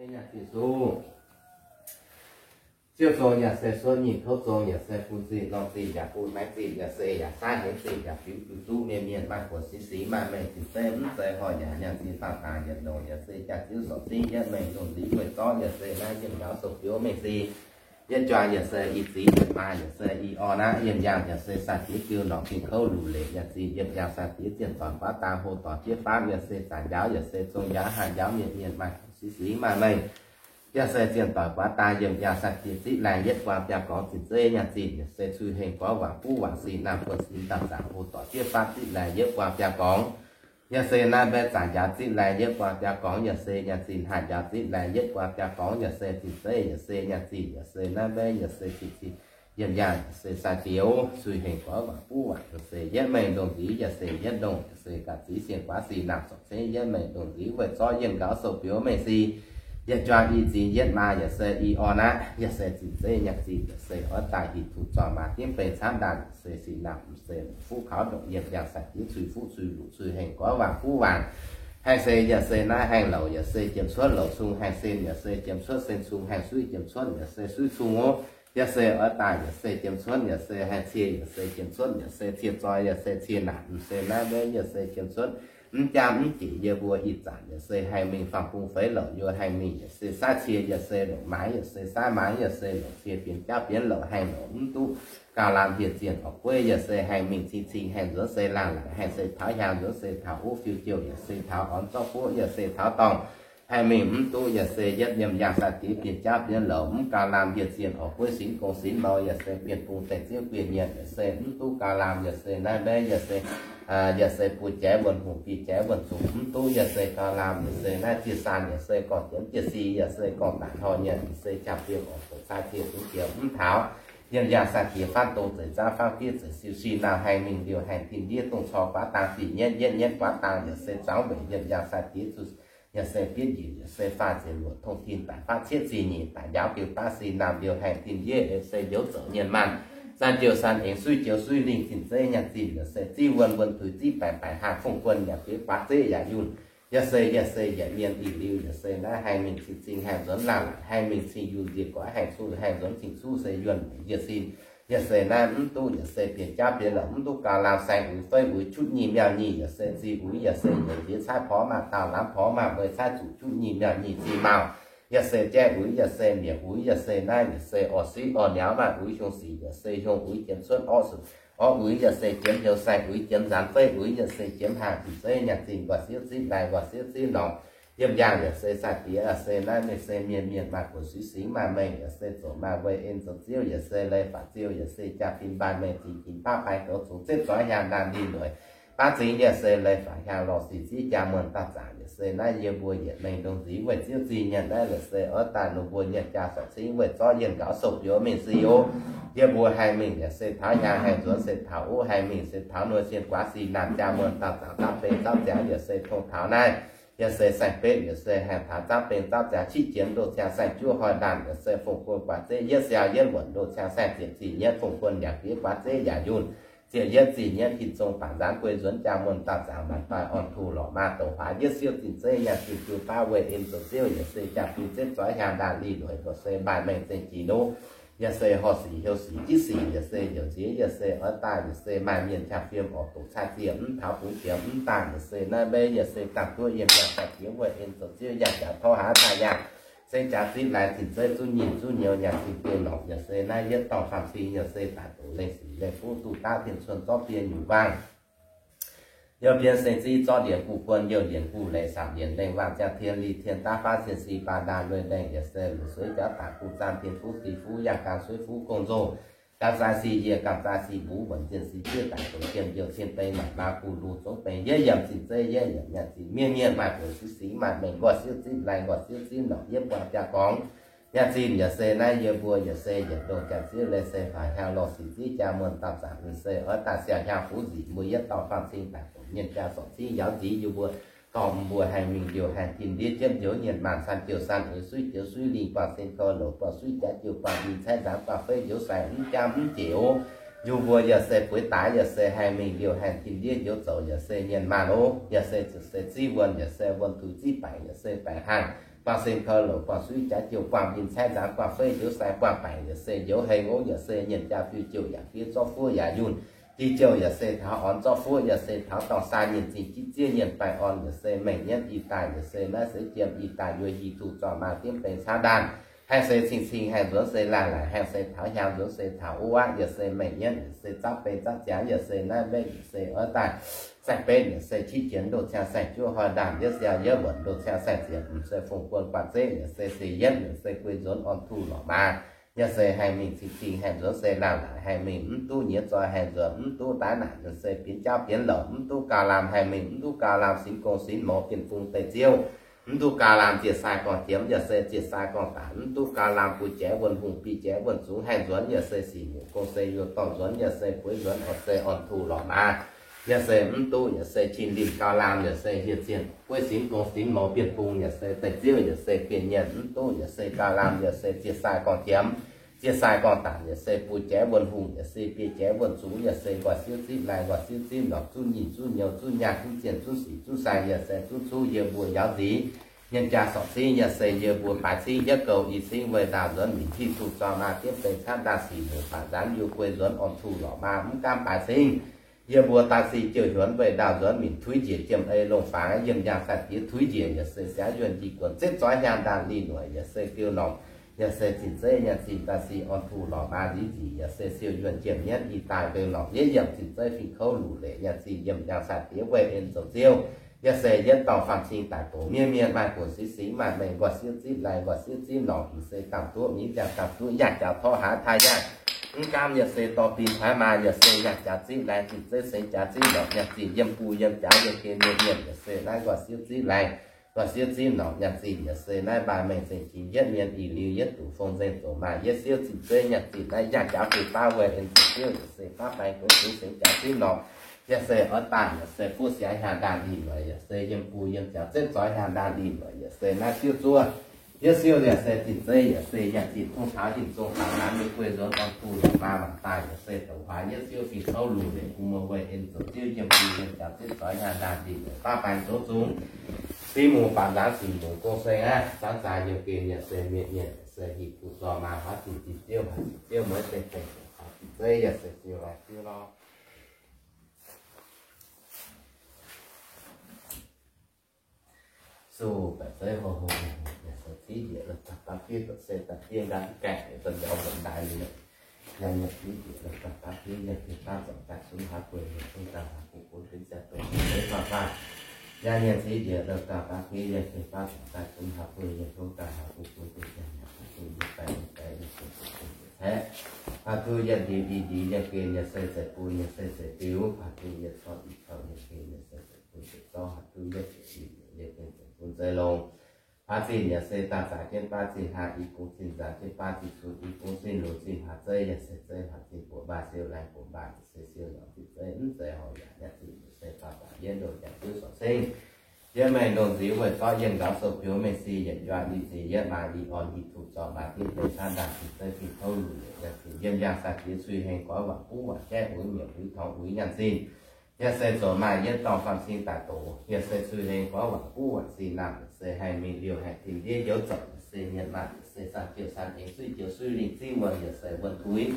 Nyaah zinh suv. Ziouv zong yaac se suotv nyinh kouv zong yaac se bun zinh norm zinh yaac bun maiv zinh yaac se yaac saav hengx zinh yaac fiuv fiuv duqv mienh mienh maaih buonc sic sic maaih mengh zinh zeiv mv zeiz horh yaac nyaah zinh faang daaih yietc longc yaac se jaax ziouv sorc zingv yietv mengh lungh ndiev weih zorqv yaac se naaiv yiem njaaux sou biouv mengh si. Yietv juang yaac se i zingx yietc maa yaac se i orn aqv. Yiem yaangh yaac se sai diex jiu norqc zinh kouv luc leic nyaah zinh yiem yaangh sai diex zienh doic guaav dang hlo dorc jieqv faamv yaac se zanc njaaux yaac se zong njaaux haih njaaux mienh mienh maaih sic sic maaih mengh. Yaac se zienh doic guaav dang yiem yaangh sai diex ziqv laengh yietv guaa biaa gorngv zinh zeiv nyaah zinh yaac se cui hengh gorngv waac buv waac sic naamh buonc sic dauh zaangc hlo dorc jieqv faamv ziqv laengh yietv guaa biaa gorngv. Yaac se naaiv mbaeqv zanc njaaux ziqv laengh yietv guaa biaa gorngv yaac se nyaah zinh haih njaaux ziqv laengh yietv guaa biaa gorngv yaac se zinh zeiv yaac se nyaah zinh yaac se naaiv mbaeqv yaac se cing cing yiem yaangh yaac se sai diex cui hengh gorngv waac buv waac yaac se yietv mengh lungh ndiev yaac se yietv longc yaac se gaax ziqv sienx guaav sic naamh sorc cengv yietv mengh lungh ndiev weih zorqv yiem njaaux sou biouv mengh si. Yietv juang i zingx yietv maa yaac se i orn aqv. Yaac se zinh zeiv nyaah zinh yaac se oix daaih hinc tuc zorng maa diemv beng camv ndaangc yaac se sic naamh se fuqv kaux ndongc yiem yaangh sai diex cui fuqv cui luc cui hengh gorngv waac buv waac. Haih se yaac se naaiv haih louc yaac se jiem cuotv louc cung, haih sen yaac se jiem cuotv sen cung, haih suiv jiem cuotv yaac se suiv cung oc. Yaac se oix daaih yaac se jiem cuotv yaac se haih cie yaac se jiem cuotv yaac se cie zoi yaac se cie naanc se naaiv mbaeqv yaac se jiem cuotv. Mv jaav mv jeic yie mbuo ih zanc yaac se haih mingh faam bung feix louc yaac haih mingh yaac se saav cie yaac se longc maaiz yaac se saav maaiz yaac se longc cie bienx jauv bienx louc haih longc mv duqv gauh lamh hieh zienh orqc gueiv yaac se haih mingh cing cing haih nzuonx se laangh laangc haih se taux hiaang nzuonx se taux uv fiuv jouh yaac se taux orn zorqv buoqv yaac se taux dorngh haih mingh mv duqv yaac se yietv yiem yaangh sai diex bienx jauv bienx louc mv gauh lamh hieh zienh orqc gueiv sinx gong sinx mau yaac se bienh bung deic ziouv guienh nyienc yaac se mv duqv gauh lamh yaac se naaiv mbaeqv yaac se yaac se buo jaiv wuonh hungh biei jaiv wuonh zungc mv duqv yaac se gauh lamh yaac se naaiv ziex saan yaac se gorx jienv jiex si yaac se gorx daaih hnoi nyienc yaac se jaa-bienx orqc zoux cai cie zungv jiex mv taux. Yiem yaangh sai diex faanv dongh zeic zaanv faanv fiev zeic siu si naamh haih mingh liouh haih tin ndiev dongh cor guaav dang fih nyietv nyietv nyietv guaav dang yaac se zangv weic yiem yaangh sai diex zuqc yaac se bietv njiec yaac se faah ziepc luoqc tong tin daic faatv cietv zih nyeic daic njaaux diuh baav si naamh liouh haih tin ndiev se njoux zoux nyienz maanh. San jiouh san eix suiv joux suiv lingh zinh zeiv nyaanh zinh yaac se ziv wuonh wuonh tuix ziv baengc baengc haangh fongc guonh yaac bieiv guaav zeiv yaac yunh. Yaac se yaac se yietc mienh ih liuz yaac se naaiv haih mingh cing cing haih nzuonx laangh laangc haih mingh cing yunh nziex goiv haih cuh haih nzuonx cing cuv se yuonh weic yietc sin. Yaac se naaiv mv duqv yaac se bienx jauv bienx louc mv duqv gauh lamh saeng uix feiv uix qutv nyic miauh nyic yaac se zih uix yaac se njoux nziex caaiv porv maaih dauh lamz porv maaih mueiz caaiv zuqc qutv nyic miauh nyic zih mauh. Yaac se jaiv uix yaac se mietc uix yaac se naaiv yaac se orv siqv orv niauz maaih uix hiuang sic yaac se hiuang uix jiemx cuotv orv suc orv uix yaac se jiemx hnyouv saeng uix jiemx nzaanx feiv uix yaac se jiemx haangh zinh zeiv nyaanh zinh nquaah siouv zipv laih nquaah siouv zipv norqc. Yiem yaangh yaac se sai diex yaac se naaiv mingh se mienh mienh maaih buonc siv singx maaih mengh yaac se zoqc maaih weih en zoux ziouv yaac se leiz faatv ziouv yaac se jaa-fin mbaanh mengh zingx ginx baav baeng goux zungx zipv zoix hiaang ndaanh lih lueic baav zingx yaac se leiz faatv hiaang lorh sic ziev jaa muonh dauh zaangc yaac se naaiv yie mbuo yietc mengh ndongc nziex weih ziouv zingh nyienc naaiv yaac se oix daaih longc mbuo nyienc jaa sorc cingv weih zorqv yienh nqaux sou biouv mingh si oc. Yie mbuo haih mingh yaac se taux hiaang haih nzuonx se taux uv haih mingh se taux nuo cien guaav sic naamh jaa muonh dauh zaangc zaapv beng zaapv ziangx yaac se tong taux naaiv. Yaac se saeng-betv yaac se haih taux zaapv beng zaapv ziangx qiex jienv ndoh ciangv saeng-juov hnoi ndaanh yaac se fongc guonh guaax zeiv yietv siaau yietv wuonc ndoh ciangv saeng ziepc zih nyietv fongc guonh yaac fiev guaax zeiv yaac yunh. Ziepc yietv zih nyietv hin zong baac nzaanx guei nzuonx jaa muonh dauh zaangc maanc daaih orn tuh lorqc maa douc huaax yietv siouv zinh zeiv nyaanh zinh jiu baav weih en zoux ziouv yaac se jaa-fin zipv zoix hiaang ndaanh lih lueic ndoh se mbaanh mengh zengc jiex nuv. Yaac se horh sic heuc sic jiv sic yaac se njoux nziex yaac se oix daaih yaac se maaih mienh qangx fiem orqc doqc cai ziec mv taux bungx jiex mv daaih yaac se naaiv mbeiv yaac se dangh duqv yiem yangh daaih jiex weih en zoux ziouv yangh jaax torv haaix daaih yangh. Se jaax zipv laai zinh zeiv zuqv nyic zuqv nyouz nyaanh zinh jiu lorqc yaac se naaiv yietv dorngh faam cing yaac se daaih doqc lengh sic lengh fuqv duqv daav dien cuon zorqv dien nyungc waangh. Youh bien seng ziv zorqv ndienx guv buon youh ndienx guv leiz samc ndienx lengh waangh jaa tien li tien daav faanv cien si baan ndaanh lueiz lengh yaac se luoqc sueiv jauv daaih guv zaam tien fuqv di fuqv yangh gaam sueiv fuqv gong nzongh. Gaam zaaix sic yie gaam zaaix sic mbuv wuonc zienh sic ziev daic doqc jiem youh cien beng maanc maa guv lungh zongv beng yietv yiem zinh zeiv yietv yiem nyaanh zinh mienh mienh maaih buonc siv singx maaih mengh nqoi siouv zipv laih nqoi siouv zipv norqc yietv buatc jaa gorngv. Nyaanh zinh yaac se naaiv yie mbuo yaac se yietc ndongh jaax ziev leiz se faaux hiaang lorh sic ziev jaa muonh dauh zaangc ninh se oix daaih siang hiaang fuqv nzic mbuo yietv dorh faam cing daaih doqc mienh jaa sorc cingv yaauv nziv yie mbuo dorh mbuo haih mingh liouh haih tin ndiev jienv njoux nyienc maanc san jiouh san uix suiv joux suiv lingh buangh sen kouv louc buangh suiv jaax jiouh buangh mingh caaiv nzaanx buangh feiv njoux sai mv jaav mv jeic oc. Yie mbuo yaac se bueix daaix yaac se haih mingh liouh haih tin ndiev njoux zoux yaac se nyienc maanc oc. Yaac se ziqc se ziv wuonh yaac se wuonh tuix ziv baengc yaac se baengc haangh. buangh sin kouv louc, buangh suiv jaax jouh, buangh mbienx caaiv nzaanx, buangh feiv njoux sai, buangh baengc yaac se njoux hei ngouv, yaac se nyienc jaa fiuv jouh, yaac fiev zorqv fuoqv yaac yunh, jiex jouh yaac se taux orn zorqv fuoqv, yaac se taux dorngh saa nyienc zingh jiv zieqv nyienc baengh orn, yaac se mengh nyienv ih daaih, yaac se naaiv seix jiem ih daaih yuoh yie tuh zorqv maa diemv beng caaiv ndaanh. Haih se cing-cing haih nzuonx se laanh laaic, haih se taux hiaang nzuonx se taux wuov aqv, yaac se mengh nyienv, yaac se zapv beng zapv ziangx, yaac se naaiv mbeqv, yaac se oix daaih saeng-betv, yaac se qiex jiez ndoh ciangv saeng-juov hoi ndaanh, yietv siau yietv wuonc ndoh ciangv saeng-ziec, mv se fungx buonc guatc zeqv, yaac se se yietv, yaac se guei nzuonx orn tuh lorqc maa. Yaac se haih mingh cing-cing haih nzuonx se laanh laaic, haih mingh mv duqv nyiex zoi haih nzuonx, mv duqv daaih naaic, yaac se bienx jauv bienx louc, mv duqv gauh lamh haih mingh, mv duqv gauh lamh sinx gong sinx mouz bienh fung deic ziouv, mv duqv gauh lamh ziec sai gorngv jiemx, yaac se ziec sai gorngv daanc, mv duqv gauh lamh bun jaaix wuonh hungh, biei jaaix wuonh zungx haih nzuonx, yaac se sic nyungc gong se yuoh dorh nzuonx, yaac se bueix nzuonx orn se orn tuh lorqc maa. Yaac se mv duqv, yaac se qin limh gauh lamh, yaac se hieh zienh bueiv sinx gong sinx mouz bienh fung, yaac se deic ziouv, yaac se bienh nyienc mv duqv, yaac se gauh lamh, yaac se ziec sai gorngv jiemx, ziec sai gorngv daanc, yaac se bun jaaix wuonh hungh, yaac se biei jaaix wuonh zungx, yaac se nqoi siouv zipv laai, nqoi siouv zipv norqc, zuqv nyinh zuqv nyouz, zuqv nyaanh, zuqv zienh, zuqv sic, zuqv sai, yaac se zuqv cuv yie mbuo njaaux nziez. Nyienc jaa sorc cingv, yaac se yie mbuo baaix cingv, yietv goux i cingv, weih ndaauh nzuonx minc, hiuv duqv zorqv maa diemv beng caaiv ndaanh, sic nyungc baac nzaanx yuoh guei nzuonx orn tuh lorqc maa, mv gaamv baaix cingv. Yie mbuo daaih sic jouh hiuonx, weih ndaauh nzuonx minc, tuix njiec jiem ei longc fangx, yiem njang saah diex tuix njiec, yaac se siav yuonh njiec guonc, zipv zoix hnyangx ndaanh lih lueic, yaac se fiuv norqc, yaac se zinh zeiv nyaanh zinh daaih sic orn tuh lorqc maa nziv nzic, yaac se siou yuonh jiem nyienv ih daaih ndeu norqc yietv yiemc zinh zeiv fingx kouv luc leic nyaanh zinh, yiem njang saah diex weih en zoux ziouv. Yaac se yietv dorh faam cing daaih doqc miev miev maaih buonc singx singx maaih mengh nqoi siouv zipv laai, nqoi siouv zipv norqc, mv se gamh duqv mingh ziangh gamh duqv yangh jaax torv haaix taaih yangh. Mv gaamv yaac se dorh bin taaix maa, yaac se yangh jaax zipv laai, zinh zeiv sengx jaax zipv norqc nyaanh zinh, yiem buo yiem jaax yiem gen mienh mienh, yaac se naaiv nqoi siouv zipv laai, nqoi siouv zipv norqc nyaanh zinh, yaac se naaiv mbaanh mengh zengc jiex yietv mienh ih liuz yietv duqv fong nzengc zoux maaih yietv siouv zinh zeiv nyaanh zinh naaiv yangh jaax fih baav weih en zoux ziouv, yaac se baav baeng goux zungx sengx jaax zipv norqc. Yaac se oix daaih, yaac se fuqv siangx hnyangx ndaanh lih mueic, yaac se yiem buo yiem jaax zipv zoix hnyangx ndaanh lih mueic, yaac se naaiv siouv zuov. Yietv siouv yaac se zinh zeiv, yaac se nyaanh zinh tongv taux hinc zong taux naaiv nyei guei nzuonx orn tuh lorqc maa mangc daaih, yaac se douc huaax yietv siouv fingx kouv luc leic bun muoz weih en zoux ziouv yiem buo yiem jaax zipv zoix hnyangx ndaanh lih mueic baav baeng goux zungx. Siv mungz baac nzaanx sic mungz gong se aqv, zanc zaaix yiem gen yaac se mienh mienh, yaac se hiuv duqv zorqv maa huaav zinh zinh ziouv, haaix zinh ziouv mueiz dengh dengh, haaix zinh zeiv yaac se ziouv laai ziouv lorqc. Suv baeqc zeiv ho ho, yaac se civ njiec lorh daaih baav fiev daaih se daaih fiev nqaang gaengh, yaac se njaaux mbuonx ndaaix liuz, yaac nyienz civ njiec lorh daaih baav fiev yiem fingx baav zorc daaih zunv haaix buo yiem zunv daaih haaix buo gunv fiev ziangh dongh fiev faah faah. Yaac nyienz civ njiec lorh daaih baav fiev yiem fingx baav zorc daaih zunv haaix buo yiem zunv daaih haaix buo gunv fiev ziangh haaix buo gunv yiem baengh yiem baengh yiem zunv gunv fiev ziangh caeqv. Haaix duqv yietv ndiux i ndiux yiem gen yaac se zeiv bun yaac se zeiv diuv, haaix duqv yietv corc i corc yiem gen yaac se zeiv bun zeiv zorqv, haaix duqv yietv ziepc i ziepc yiem gen zeiv bun zeiv longx. Baav zinh yaac se daaih zaaix jienv baav zinh haah i gong zinh, nzaanx jienv baav zinh cun i gong zinh, longx zinh haaix zeiv yaac se zeiv haaix zinh buoqc mbaaih siou laai buoqc mbaaih yaac se siou norqc zinh zeiv mv zeiz horc yaac nyaah zinh yaac se daaih zaaix yietv ndongc jaax ziouv sorc cingv. Yietv maengh ndongc nziux weih zorqv yienh nqaaux sou biux mengh si yietc juaatv li zinh yietv maaz li orn hiuv duqv zorqv maaih diqv deix caaiv ndaanh zinh zeiv fingx kouv luc leic nyaanh zinh yiem yangh saah diex cui heng goiv waac buv waac jaeqv uix mietc uix torngx uix nyaanh zinh. Yaac se zoux maaih yietv dorngh faam cing daaih doqc, yaac se cui heng goiv waac buv waac zinh naamh, yaac se haih mingh liouh haih tin ndiev njoux zoux, yaac se mienh maanh, yaac se saang jiouv saang eix suiv jiouv suiv lingh ziv wuonh, yaac se wuonh tuix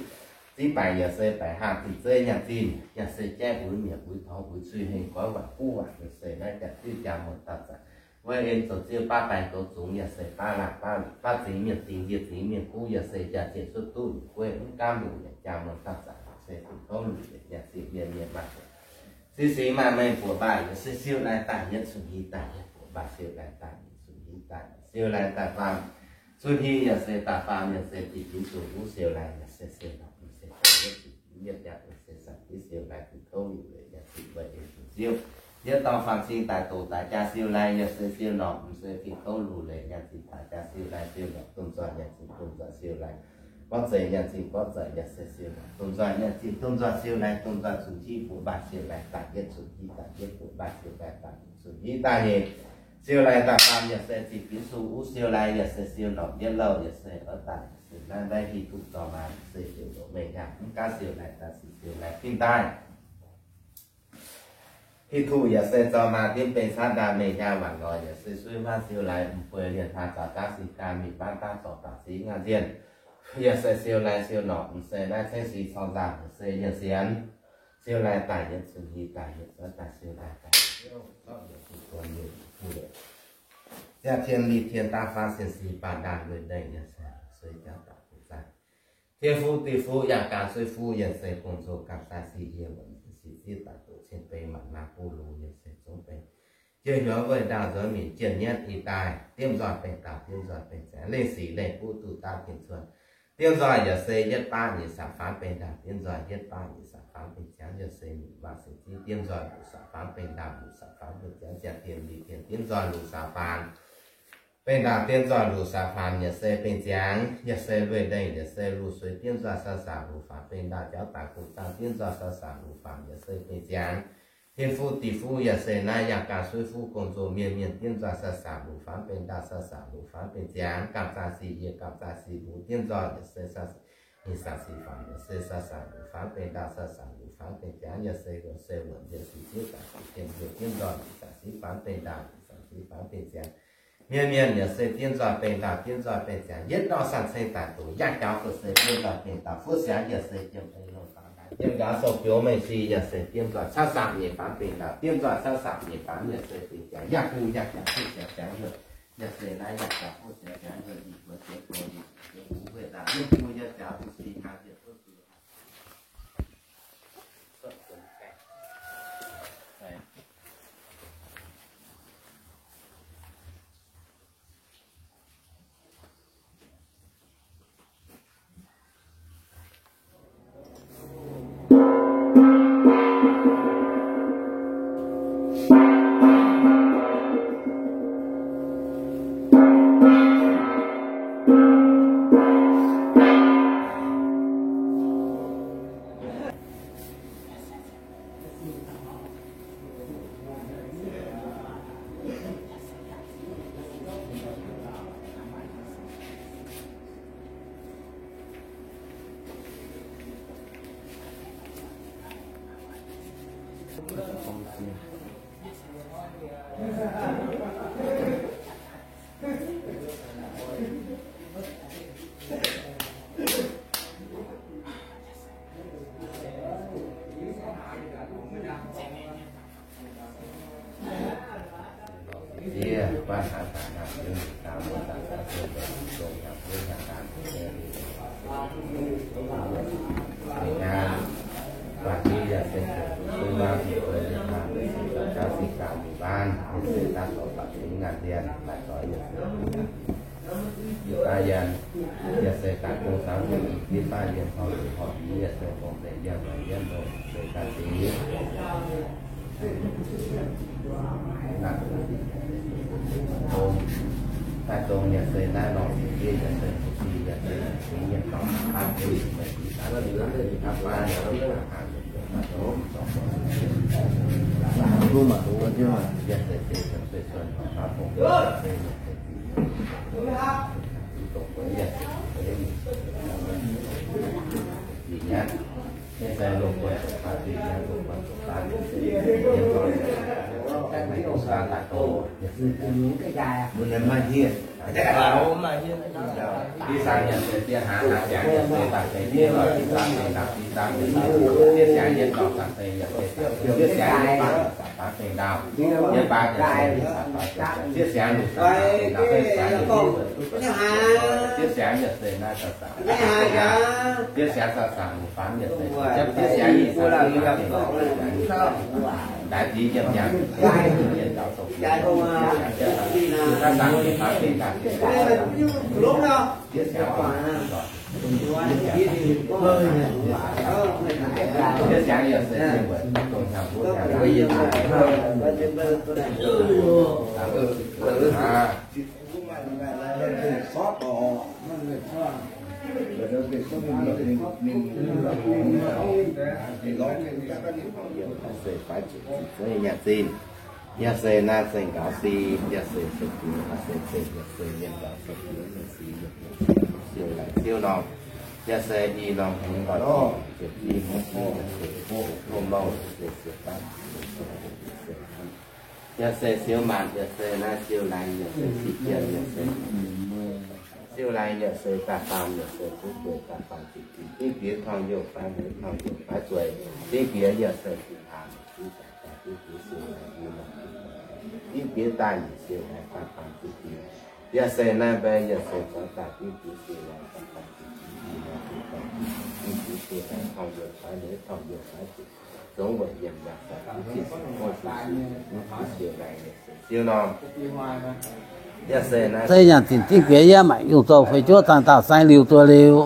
ziv baengc, yaac se baengc haah zinh zeiv nyaanh zinh, yaac se jaeqv uix mietc uix torngx uix cui heng goiv waac buv waac, yaac se naaiv jaax ziouv jaa muoz dauh zaac weih en zoux ziouv baav baengh goux zungx, yaac se baav laangh baav zingx mienh dingx, yie zingx mienh guv, yaac se jaa zienh cuotv duqv nyungc gueiv mv gaamv longc yaac jaa muoz dauh zaac, yaac se fingx kouv luc leic nyaanh zinh mienh mienh maaih singx maaih mengh buoqc mbaaih, yaac se siou laai daaih yietv cun-hli daaih yietv buoqc mbaaih, siou laai daaih yietv cun-hli daaih siou laai daaih faam, cun-hli yaac se daaih faam, yaac se zinh binv zuqc wuov siou laai, yaac se siou norqc, yaac se daaih yietv zinh binv yietv jaax, yaac se saang diev siou laai fingx kouv luc leic nyaanh zinh weih en zoux ziouv. Yietv dorngh faam cing daaih doqc daaih jaa siou laai, yaac se siou norqc, yaac se fingx kouv luc leic nyaanh zinh daaih jaa siou laai, siou norqc domh nzoih nyaanh zinh domh nzoih siou laai, gorngv zeiz nyaanh zinh gorngv zeiz, yaac se siou norqc domh nzoih nyaanh zinh domh nzoih siou laai, domh nzoih cun-hli buoqc mbaaih siou laai daaih yietv cun-hli daaih yietv buoqc mbaaih siou laai daaih cun-hli daaih nyeic siou laai daaih faam, yaac se zinh binv zuqc wuov siou laai, yaac se siou norqc yietv louh, yaac se oix daaih yaac se naaiv mbaeqv hiuv duqv dorh maa, yaac se ziouc longc meih hnyangx mv gaamv siou laai daaih sic siou laai fingx daaih. Hiuv duqv yaac se zoux maaih diemv beng caatv ndaangc mengh hnyangx waanc lorz yaac se suiv hmaav siou laaix m'bueix lienh hlaax zaux daav sic gaam mingh baav daav zorc baac sic ngaanc nzienh. Yaac se siou laaix siou norqc, m'seix naaiv cengv sic corng nzaangc, m'seix yienh sienx. Siou laaix daaih yietc zungh hih daaih yietc zoih daaih siou daaih daaih siou zorqv yietc zungh buonc yietc zungh buonc. Ziangh tien li tien daav faanv cien sic baanh ndaangc lueic ndeic yaac se suiv jauv daaih buoz zaangc. Tien fuqv diuh fuqv yangh gaax suiv fuqv yaac se gong-zoh gapv zaah sic yie wuonc sic zieqv daaih doqc cien beng maanc naaiv buv lux yaac se zungv beng. Jiex hnyuoz weih ndaauh nzuonx mingh jienh nyienv ih daaih, diemv nzoih beng dauh, diemv nzoih beng ziangx, lengh sic lengh buv duqv daav tien cuotv. Diemv nzoih yaac se yietv baav nyeic sac faanv beng ndaauh, diemv nzoih yietv baav nyeic sac faanv beng ziangx, yaac se mingh maaih se zieqv diemv nzoih luoqc sac faanv beng ndaauh, luoqc sac faanv beng ziangx, ziangh tien li tien diemv nzoih luoqc sac faanv beng ndaauh, diemv nzoih luoqc sac faanv yaac se beng ziangx, yaac se lueic ndeic yaac se luoqc suiv diemv nzoih sav sac luoqc faanv beng ndaauh, jauv daaih guv zaangv diemv nzoih sav sac luoqc faanv yaac se beng ziangx. Tien fuqv diuh fuqv yaac se naaiv yangh gaax suiv fuqv gong-zoh mienh mienh diemv nzoih sav sac luoqc faanv beng ndaauh, sav sac luoqc faanv beng ziangx, gapv zaah sic yie gapv zaah sic luoqc diemv nzoih yaac se sav nyeic sac sic faanv yaac se sav sac luoqc faanv beng ndaauh, sav sac luoqc faanv beng ziangx, yaac se luoqc se wuonc yaac sic zieqv daaih sic tien yie diemv nzoih nyeic sac sic faanv beng ndaauh, nyeic sac sic faanv beng ziangx. Mienh mienh yaac se diemv nzoih beng ndaauh, diemv nzoih beng ziangx, yietv norm sanh ceng daaih doqc yangh jaux gu'se diemv nzoih beng ndaauh, fuqv siangx yaac se jiem ei longh faanv ndaauh, jiem jaux sou biouv mengh si yaac se diemv nzoih cav saam nyeic faanv beng ndaauh, diemv nzoih cav saam nyeic faanv yaac se beng ziangx, yangh gu yangh jaux fuqv siangx siangx heuc, yaac se naaiv yangh jaux fuqv siangx siangx heuc, yie buonv jiex go yie buonv jiex gu weih ndaauh, yiem gu yangh jaux fuqv si haaix yie fuqv si haaix. Yie baav yienh, yaac se daaih gong saauv njiec, yie baav yienh horpc horpc yie, yaac se gong zeic yienh lorz yienh dongh se daaih sic. Daaih dongh yaac se naaiv lorz sic yie, yaac se sic yaac se sic yienh dorngx aqv, meih sic daaih sic daaih sic aqv, baav yaac sic daaih haaix. Yaac se naaiv zengc gaux si, yaac se se jiex, yaac se se, yaac se mienh gaux se jiex, mienh si, yaac se siou laengz siou norm. Yaac se i norm hmz oix ziepc i hmz, yaac se hlo mouh, yaac se siou baav, yaac se siou maanc, yaac se naaiv siou laengz, yaac se siou jien, yaac se siou laengz, yaac se da'faam, yaac se duqv bueix da'faam ziepc i. Dingv bieqc torngv youh faix, torngv youh faix zueiz. Dingv bieqc yaac se ziepc hlaax, dingv bieqc siou laengz, dingv bieqc daaih nyeic siou laengz da'faam ziepc i. Yaac se naaiv mbaeqv yaac se zuangx daaih dingv bieqc siou laengz da'faam ziepc i, dingv bieqc siou laengz torngv youh faix, torngv youh faix zueiz. Zungv weic yiem yaac se dingv bieqc siou laengz, siou norm. Yaac se naaiv se nyaanh zinh dingv bieqc yaac maaih yungh zoux feix juoqv zaangh dauh saeng liuz zuov liuz.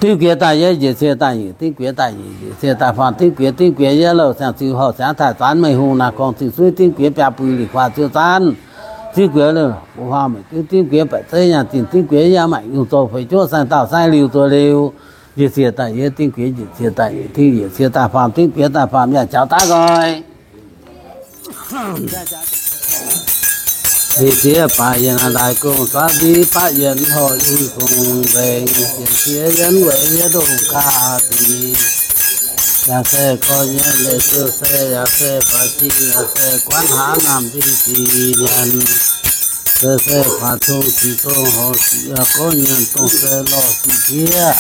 Dingv bieqc daaih yaac njiec cie daaih nyic, dingv bieqc daaih nyic njiec cie daaih faam, dingv bieqc, dingv bieqc yaac louh siang ziux houh siangx taaih zaanv meih hungh naaic gorngv zingh suiv, dingv bieqc biaa buix liqc faah ziux zaanv, dingv bieqc louh buv huaang meic dingv, dingv bieqc baeqc zeiv nyaanh zinh dingv bieqc yaac maaih yungh zoux feix juoqv zaangh dauh saeng liuz zuov liuz. Njiec cie daaih yietv, dingv bieqc njiec cie daaih yietv, dingv yietc cie daaih faam, dingv bieqc daaih faam yaac jaux daaih nqoi. Liuz ziex baac yienh daaih gong-sav mbiv, baqv yienh horh i fungx nzengc, sienx fiev yienh weic yie ndongh ga'dic. Yaac se gorx nyienh leiz zuqc se, yaac se faix zingh, yaac se guanv hnangv naamh ndingh zingh nyanc. Se se faix cong sic dongh horc sic, yaac gorx nyienh dongh se lorh sic jieqv.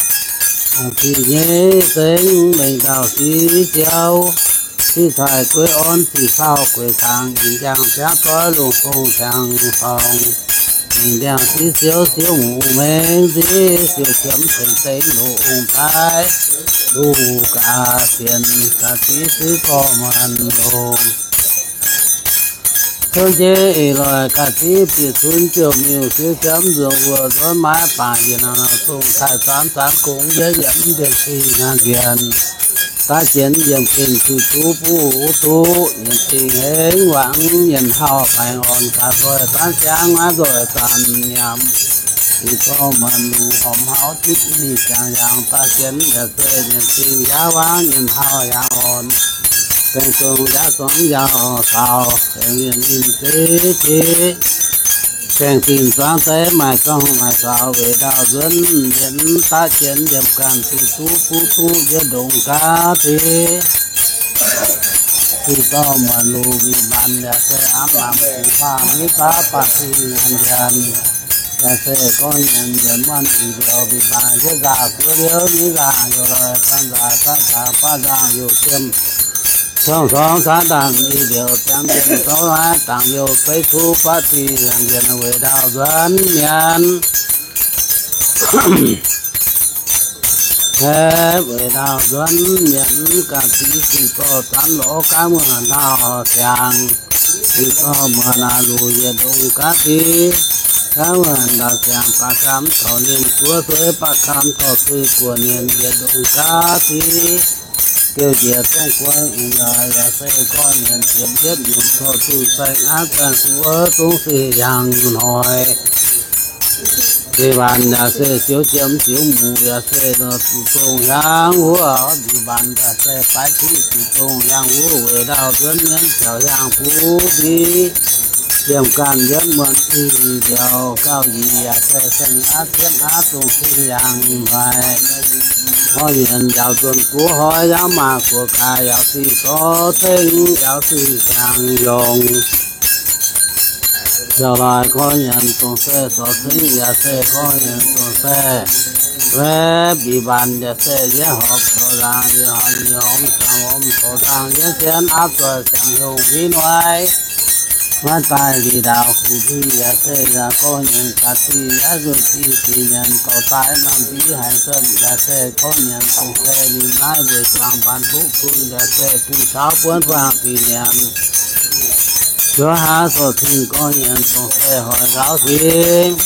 Sic nyei zengx mengh ndau sic ziouv, sic taaih gueiv orn sic sauh gueiv kangx, yinh njang ziangv doiv lungh fong ziangx sorngx. Mingh ndiangx sic siouv siouv hmuc hmengx nziv, siouv qiemx tengx dengx longc daiv, lungh ga'sienx ga'dic siouv gorx muonz longx. Cunv jeiv eix loic ga'dic bieqc cunv ziouc miuc, siouv qiemx nzuonx wuoc nzuonx maiv baac yienh zongh taaih zanv zanv gongx yietv yietv mv dien cing nyanc nzienx. Daav jienx yiem gengh zuqc duqv buv duqv nyienc dingh hengx wangc nyienc hauh baengh orn gaax nzoih zanv siangv maiv nzoih zanc nyiemc. Ih gorngv muonz luc horpc hlauv zipv mingh ziangx yangh daav jienx yaac se nyienc dingh yaav wangc nyienc hauh yaav orn. Gaengh zong yaav zuangx yaav saaux, gaengh mienh ninh zeiv jieqv. Gaengh dingh zuangx deix maaih zorng maaih saaux, weic ndau nzuonx mbienx daav jienx yiem ganh zuqc duqv buv duqv yie ndongc gaav deix. Ih dorh muonz luc mbic mbaanx yaac se aav lamh guc faah maiv baav baac zinh nyanc nzienx. Yaac se gorngv nyanc nzienx muonz ih liouh mbic mbaanx yie nzaangc guoqv liouh maiv nzaangc youh loih, ganh nzaangc ganh nzaangc baav nzaangc youh jiem. Corngh corngh caav ndaangc ih liouh ziangx njienx zouv haaix dangc youh zeiv cuv baav zinh nyanc nzienx weic ndau nzuonx mienh. Heh, weic ndau nzuonx mienh ganh ziex sic zorqv zanv lorz gaav muonz ndau siangx. Sic zorqv muonz naaic luc yietc ndongc gaav div. Gaav muonz ndau siangx baav gaam taux ninh guoqv suiv, baav gaam taux suiv guoqv ninh yietc ndongc gaav div. Diuh njiec zongh guoqv ih yaac yaac se gorngv nyanc ziepc yietv nyungc corc zuqc saeng aav zaengh zuqc wuov zungv se yangh hnoi. Deix mbaanx yaac se ziouv jiem ziouv muc yaac se zuqc dongh hiaangv wuov, deix mbaanx yaac se baaix diqv zuqc dongh hiaangv wuov weic ndau nzuonx mienv ziouc hiaangv buv div. Ziemh ganh yietv muonz ih liouh gauh nyic yaac se saeng aav ziepv aav dongh se yangh haic. Gorngv nyienx yaac zuonc guov hnoi yaac maaih guoqv gaax yaac dingh zorqv cengv yaac dingh jangx yongc. Yaac laaix gorngv nyienx dongh se zorqv cengv yaac se gorngv nyienx dongh se wetv mbic mbaanx yaac se yietv horpc corc nzaangc, yietv horpc, yietv horpc corc nzaangc, yietv sienx aapv zoih siang-yongh mbiv nui. Maiv daaih liuz ndaauv kuv mbiv yaac se yaac gorngv nyienx ga'zinh yaac zuqc zinh zinh nyienx dorh daaih norm mbiv haic zunv yaac se gorngv nyienx dongh se ninh naaiv weic zuangx mbaanx duqv bun yaac se bun caux buonv faang dinh nyienx. Njuov haav sorc cing gorngv nyienx dongh se hoic nqaauv singx.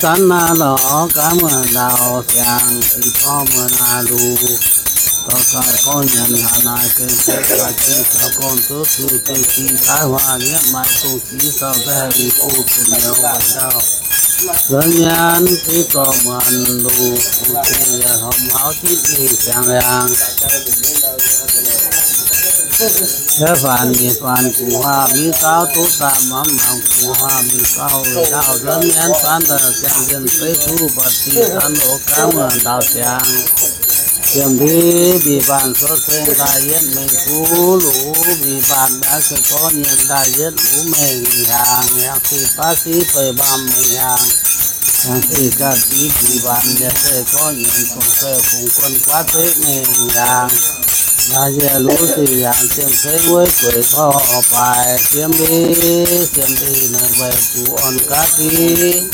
Zanv naaiv lorz gaav muonz ndau siangx, ih gorngv muonz naaiv luc, dorh daaih gorngv nyienx hnangv naaiv gengh se ga'zinh caux gorn zuqv zuqc gengh dingh daaih huaax yietv maaih dongh ziex dauh nzaih mingh bun bun nyouz weic ndau nzuonx nyanc. Ih gorngv muonz luc, bun dingh yietc horpc hlauv zipv mingh ziangx liangx. Yie faanx nyei faanx gu'nguaaz mingh gauh duqv daaih, mamv namx gu'nguaaz mingh gauh weic ndaauv nzuonx mienv faanx daaih ziangh yienh fei duqv ba'di caan loz gaamv ndaauv ziangx. Ziemx ndiev mbiz mbaanh sou ceng daaih yietv mengh guv luv, mbiz mbaanh naaiv se gorngv nyienz daaih yietv luv mengh hiaangx, hiaangx sic baav siv fei mbaamh mengh hiaangx, hiaangx sic ganh siv mbiz mbaanh yaac se gorngv nyienz dongh se fungx guon guaav zeqv mengh hiaangx. Naaiv yie luv sic hiaangx ziemx ceng weiv gueic torv baaix, siemv ndiev siemv ndiev naaiv weic zuqc orn gaav div.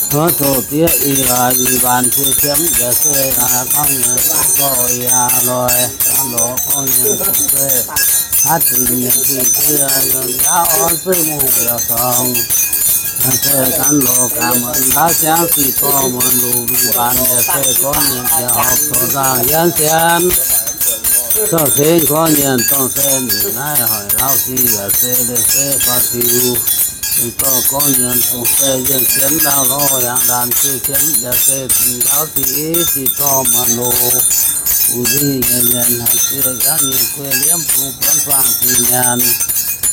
Hnangv zoux diev ih laaix mbiz mbaanh cie qiemx yaac se gorngv nyienz dongh se yaac loix, dangh lorz gorngv nyienz dongh se haav dingc nyienz dingc se yaac yaac orn zuiz mungh yaac sorngx. Yaac se dangh lorz gaax muonz ndaauv siangv sic dorh muonz luc mbiz mbaanh yaac se gorngv nyienz yaac horpc zoux nzangc yienv sienx. Zorqv cingx gorngv nyienz dongh se ninh naaiv hoic lauh sic yaac se leih se faaux diuc. Ninh dorh gorngv nyienz dongh se yienh sienx ndaauv lorh hiaangx ndaanx sic qiemx yaac se dingc ndaauv sic i sic dorh muonz loc. Bungx nzingh nyei nyanc haiz ziex jangv nyei guei liemv bungx buonv faang zinh nyanc.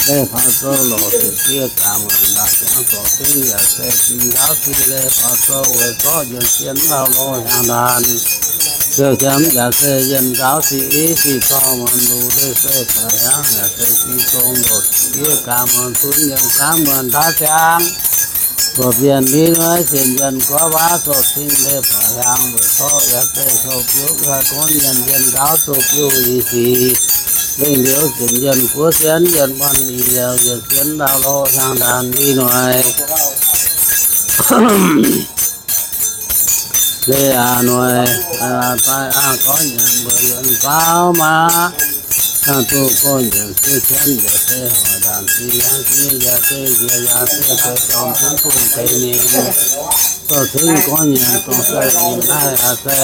Leih faaux zoux lorz sic diev gaax muonz ndaauv siangv zorc dingv yaac se dingc ndaauv sic leih faaux zoux weic zorqv yienh sienx ndaauv lorh hiaangx ndaanx sic qiemx yaac se yienh ndaauv sic i sic dorh muonz loc leih se faaux hiaangx yaac se dingc zong lorz sic diev gaax muonz zunv yienh gaax muonz ndaauv siangv. Zorc bienh mingh naaiv sienx yienh gorx waac zorc cing leih faaux hiaangx weic zorqv yaac se zoux biouv yaac gorngv nyienz yienh ndaauv zoux biouv i sic. Lengh liuz sienx yienh guoqv sienx yienh muonh i liouh yienh sienx ndaauv lorh hiaangx ndaanx i noic. Leih aac noic, daaih aac gorngv nyienz mbuo yienh faaux maaz, dangh duqv gorngv nyienz siv qiemx yaac se hoic ndaanx sic hiaangx sic yaac se njiec yaac se zoux dorngx zunv bungx deix mingh. Zorqv cingx gorngv nyienz dongh se ninh naaiv yaac se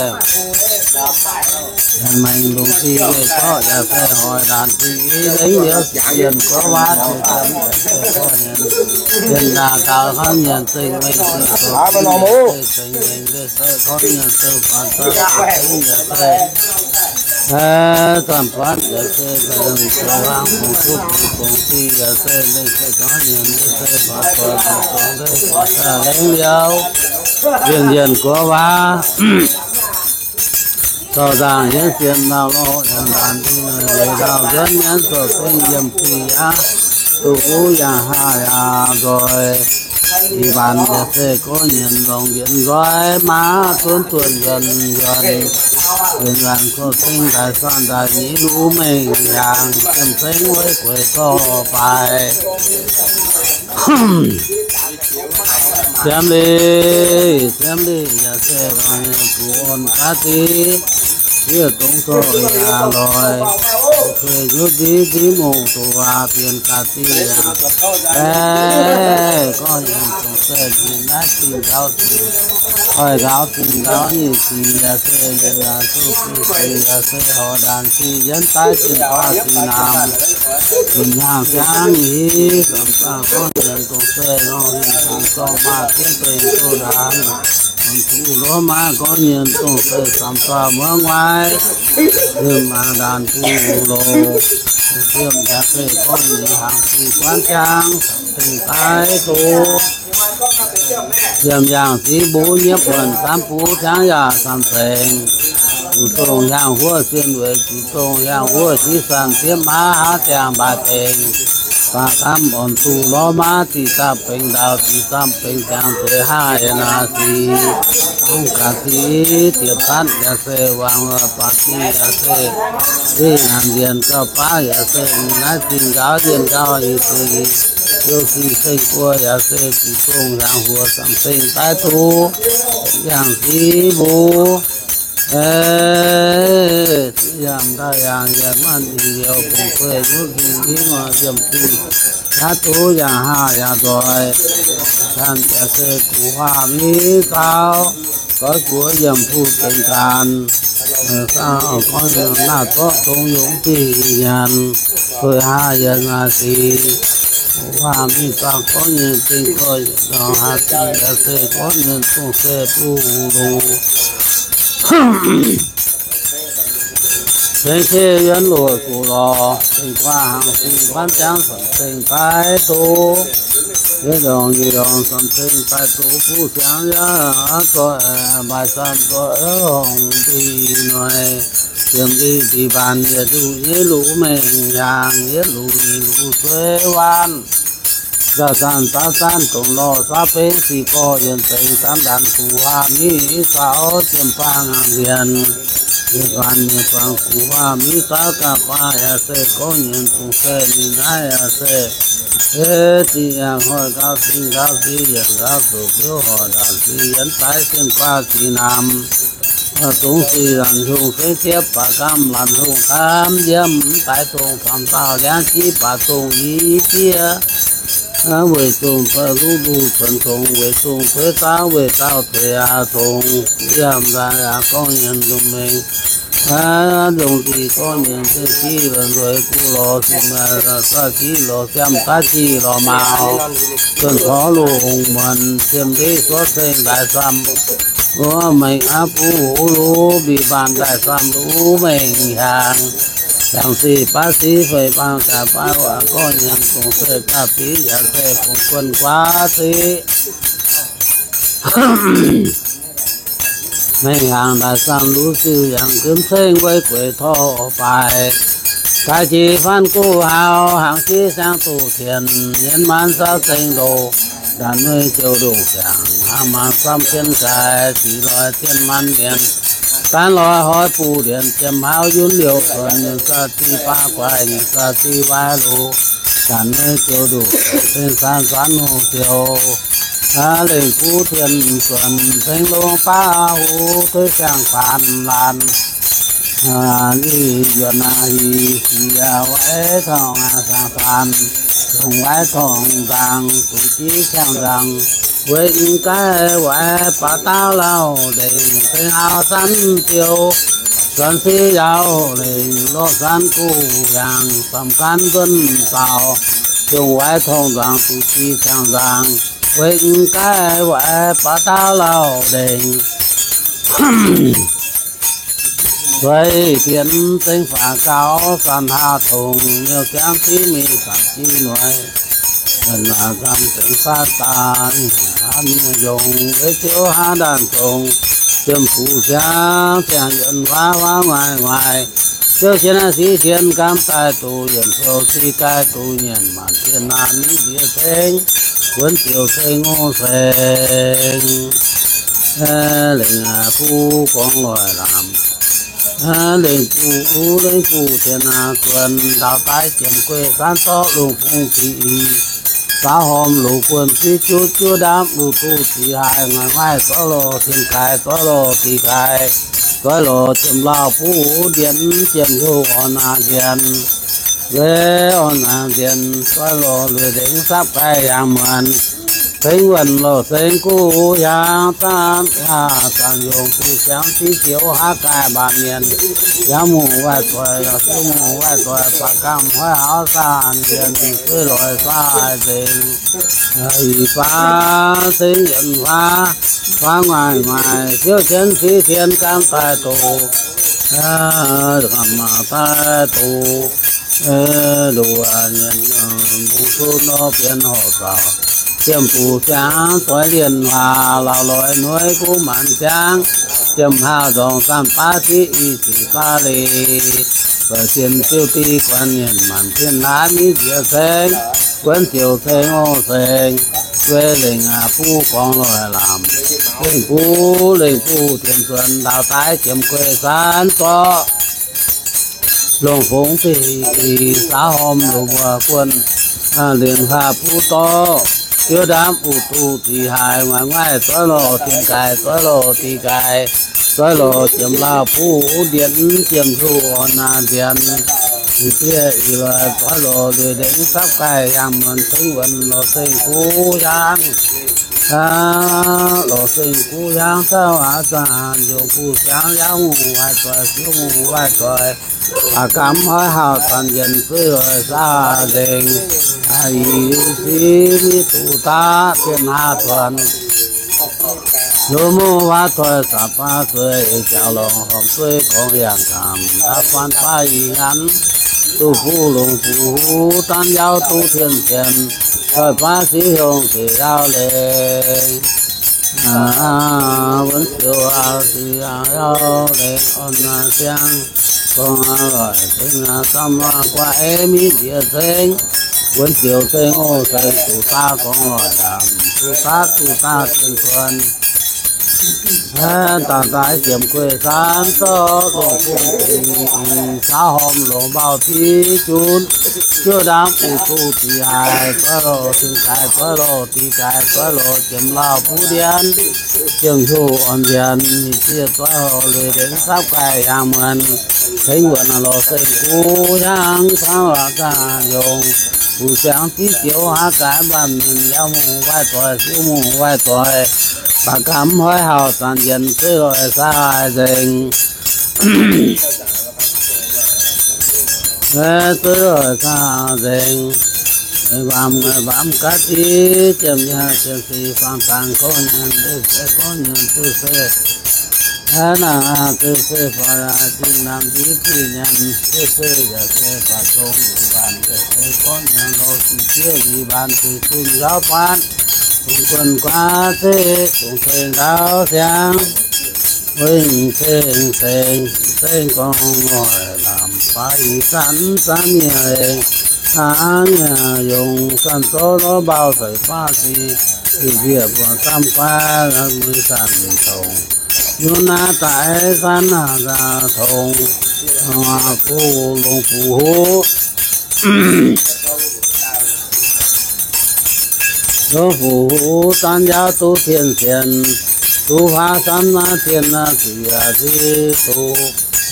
maengx lungh zingh weih zorqv yaac se hoic ndaanx sic i lengh liuz sienx yienh gorx waac ziouc gorngv nyienz, yienh ndaangc gaux hnangv nyienz zengc mengh zingh zoux zengc mengh leih se gorngv nyienz zengc faanx zangc zengc yaac se zanc buatc yaac se zoux hlang fungx duqv fungx fungx zingh yaac se leih se gorngv nyienz leih se faanx zoux zoux leih faanx lengh liuz yienh yienh gorx waac zorc nzaangc yienv sienx ndau lorh yaac ndaanx dingh weic ndau nzuonx mienv zoux zengc yiem fih yaac duqv wuov yaac haah yaac nzoih. Ih mbaanx yaac se gorngv nyienz longc njiec nzoih maaz zunv duonh yuonc yuonc, yuonc yuonc gorngv zengc daaih saanh daaih nyei luv mengh hiaangx, ziemx zengc weiv gueix zorh baaix. Siemv lic, siemv lic yaac se longc nyei gu'orn gaav div, yie dongh zorqv yaac loix, kuei nyutc ndiv ndiv mongh doqc waac bienh gaax div yaac baeqv gorngv yienh dongh se ninh naaiv zingh gaux zingh, hoic gaux zingh gaux nyei sic yaac se yienh yaac zuqc zingh sic yaac se horc ndaanx sic yienv daiv zingh faah zingh namx, zingh hnyangx siangv hiv, samx zaah gorngv yienh dongh se nor hingh zingh zorng maah jienv deix doh ndaanx, mv duqv lorz maah gorngv yienh dongh se samx zaah muangv waaiv, yiem maah ndaanx buv loz, yiem yaac se gorngv yienh hnaangx sic guanv jangv, samx zengc daiv doh. Yiem yangh sic mbuv nyiepv buonc camv buv jangv yaac samx zengc. Zuqc dongh hiaangx huov sien weic zuqc dongh hiaangx huov sic sanc diev maav haav ziangh mbaaix bengx. Baac camv orn duqv lorz maav ziqc zaamv bengx ndau, ziqc zaamv bengx ziangx zueiz haah yaac naaic sic. Mv gaax sic diex batv yaac se wangc baac sic yaac se, naanc yienh gauh baav yaac se, naaiv zingh gaux yienh gauh i sic, youh sic seng buo yaac se, zuqc dongh hiaangx huov samx zengc daiv duqv, yangh sic mbuv. Yangh daaih yangh yaac manc i liouh bungx gueiv nyutc zingh i muoz yiem zingh, yaac duqv yangh haah yaac nzoih. Ganh yaac se gu'huaah mingh gaux, goiv guoqv yiem fuqv dengx ganh. Saah gorngv naaiv zorqv dongh yungz dingh nyanc, zueiz haah yaac naaic sic. Gu'huaah mingh gaux gorngv nyienh zingh goiv nor haah dingh yaac se gorngv nyienh dongh se buv loz. Ceng ciev yuonx luoqc gu'lorqc, ceng guaav hnaangx fingx guanv ziangv, samx ceng daaih doz. Yie ndongc nyic ndongc samx ceng daaih doz buv siangx yaac zoih, maaih samx zoih hongx dih noic. Ziemx dih dih mbaanh yietc luc nyei luc mengh hnyangx, yietc luc nyic luc sueiv waanv. Nzauh zanc zaav zanc dongh lorh zaav bengv sic gorx yienc zengx zanc ndanc gu'haav miv zaux jiem bang hnaangx mbienx. Mienh guanh mienh guanh gu'haav miv zaux gaax baav yaac se gorngv nyienz dongh se ninh naaiv yaac se. Eix zingh yaac hoic gauh zingh gauh zingh yienc gauh zuqc biouv horc ndaangc zingh yienx daaih sienh guaav zingh namx. Zungv sic laanh hungh sengv ziepv baac gamh laanh hungh kamv yiem mv daaih dongh famh dauh liangv jiv baac dongh i jieqv. Weic zungh luv luv cuonx congx, weic zungh tuix zauv, weic zauv tuix aax congx, yiem nzaaih aax gorngv nyienz lungh mengh. Lungh dih gorngv nyienz zengv jiv lorz nzueic gu'lorqc, zinh maaih zaav jiv lorz siamv, zaav jiv lorz mauz. Zuonc corc lungh muonc ciem ndeiv suov ceng daaih samx wuov mengh aqv, buv huv luv mbiv mbaanh daaih samx luv mengh hnyangx. Hnyangx sic baav sic fei bang gaax baav waac gorngv nyienz dongh se gaav biv yaac se fungx guonv guaav sic. Mengh hnyangx daaih samx luv ziuh yangh gimv ceng weic gueic torv baaix. Daaih jiex faanv guv haux, hnaangx jiv siangx duqv tienx, nyienz maanz zaux zengx ndoh, ndanc nuei ziouc ndoh siangx, hnaangx maanz samv jienv gaaix, zic loi jienv maanz mienh, daanv loi hoiz buv ndienx, jiem hauv yunv liouh cuonx, nyienz zaux zic baav guaix, nyienz zaux zic waaic loz, ndanc nuei ziouc ndoh, ceng zanc zanc hungh ziouc, lengh buv tien zuonc, ceng longx baav huv, tuix siang-faanx laanh, ih yuonh aac hih siec waaic torngv siang-faanx, dongh waaic torngv nzaangc, zuqc jiv siang-nzaangc, weic mv gaengh waaic baac daauv lauh ndengc, ceng hauv zanc ziouc, zanc sic yaac lengc, lorh zanc guv yangh, samx gaanv nzuonx zaux, dongh waaic torngv nzaangc, zuqc jiv siang-nzaangc, weic mv gaengh waaic baac daauv lauh ndengc. Zueiz fienx ceng faaux gaux, zanc haah tongx miuc ziangv jiv mingh zanc jiv noic, zanc zanc ceng faatv daaih haav mienh yongc, weic ziouc haav ndaanh zongc, jiem fuqv siangv ziangh yuonx huaav, huaav nguaaic nguaaic, ziouv sienx naaiv sic sienx gaamv daaih doqc, yienc ziouc sic gaaih doqc, nyienc maanc zienh naaiv miv nziex ceng, wuonx ziouc ceng ngongh ceng. Lengc buv gorngv loic lamz, lengc buv uv, lengc buv tien aac zuonx, ndaauv daaih jiem gueiv saanv zorqv lungh fungx ziqc i, saauv hormh loz guonh fiv juv, juv ndamv luv duqv ziqc haaix, nguaaic nguaaic zorqv lorh tien gaaix, zorqv lorh diqc gaaix, zorqv lorh jiem lauh buv uv ndienx, jiem hnyouv orn naaic nzienx, weic orn naaic nzienx, zorqv lorh lueic ndengc sapv gaaih yangh muonc, cengx wuonh lorh cengx guv yangh zanc, zanc yongc guv siangx ziqc zioux haav gaaih mbaanc mienh, yangh mungh waaic doic, yangh ziouv mungh waaic doic, baac gamh hoiv hauv zanc yienh, zueiz loic saah nzengc, i baav cengx yienh huaav, huaav nguaaic nguaaic, ziouv sienx sic sienx gaamv daaih doqc, gamh maah daaih doqc, nduov nyienx mbungv cunv nor bienx horqc zaux, jiem fuqv siangx doix lienh waac, laauh loix nueiv guv maanc siangx, jiem haah nzorngc zanc baav ziqv i ziqc baav leiz, zoih sienx ziouv diqv guanh nyienc maanc zienh naaiv miv nziex ceng, guonv ziouc ceng ong ceng, weic lengc aqv buv gorngv loic lamz, lengc buv lengc buv dienx zuonx ndaauv daaih jiem gueiv saanv zorqv longc fongx deic, saauv hormh loz mbuo guonh, lienc huaav buv dorv, biouv ndamv uv duqv ziqc haaix, nguaaic nguaaic zoih lorh tien gaaix, zoih lorh diqc gaaix, zoih lorh jiem lauh buv ndienx, jiem hnyouv orn naaic nzienx, i bieqc i loic zoih lorh lueic ndengc sapv gaaih yangh muonc cengx wuonc lorh ceng guv hiaangv, lorh ceng guv hiaangv cauv aqv zanc yongc guv siangx yaac mungh waaic doic, siouv mungh waaic doic, baac gamh hoiv hauh zanc yienh zueiz loic saah nzengc, i sic miv duqv daav zienh haav tuanc. Loz mouh waac toi zaqc baav zueih, jaux longc horpc zueih gorngv yangh kamx, daav faanv baav ih nganv, duqv fuqv longc fuqv huv, daanv yauv duqv tien tien, doix baav siqv hiongh siqv yauv lengh. Wuonx ziouc siqv yauv lengh orn siang, gorngv loic ceng camv guaix miv nziex ceng. Wuonx ziouc ceng oc seng, duqv daav gorngv loic lamz, duqv daav duqv daav ceng cuonx. Daaih daaih jiemx gueiv san zorqv longc bung dingc, saauv hormh longc mbaaux tiqv junv, juov ndaamv uv duqv diqc haic, zuov loz cing gaaix, zuov loz diqc gaaix, zuov loz jiemx lauh buv ndien, ziemx hnyouv orn nzienx, ninh zieqv zuov loz lui ndenv sapv gaaih yangh muonz, tengx wuonx loz seng guv hiaangx cangv waac ganh yongc, buc ziangx diqv zioux haav gaaix mbaanh ninh, yauv mungh waaiv doic, siqv mungh waaiv doic, baac gamh hnoi hauh zanc yienx zeiv loic saah nzengc. Zeiv loic saah nzengc. Baamz baamz gaav diqv, ziemx nyaanh ziemx sic faang dangx gorngv nyanc, zeiv se gorngv nyanc, zeiv se haaix naaic, zeiv se faaux zinh naamh nziv diqv nyanc, zeiv se yaac se faaux zong mbaanx, zeiv se gorngv nyanc loz sic jieqv li mbaanx, zeiv zunh yauv faanv, dongh guonx guaav zeiv, dongh ceng ndaauv siangx. Wengh ceng ceng, ceng gorngv loic lamz, baav ih zanc zanc nyei, hnangv nyei yongc zanc zoux lorz mbaaux seix baav sic, bieqc bieqc buatc camv guaix, mueiz zanc dongh yunv naaiv daaih zanc tongx, gu longc fuqv huv. Longc fuqv huv daanv yauv duqv tien sienx, duqv huaav samv naaiv tien naaiv ziec zic duqv,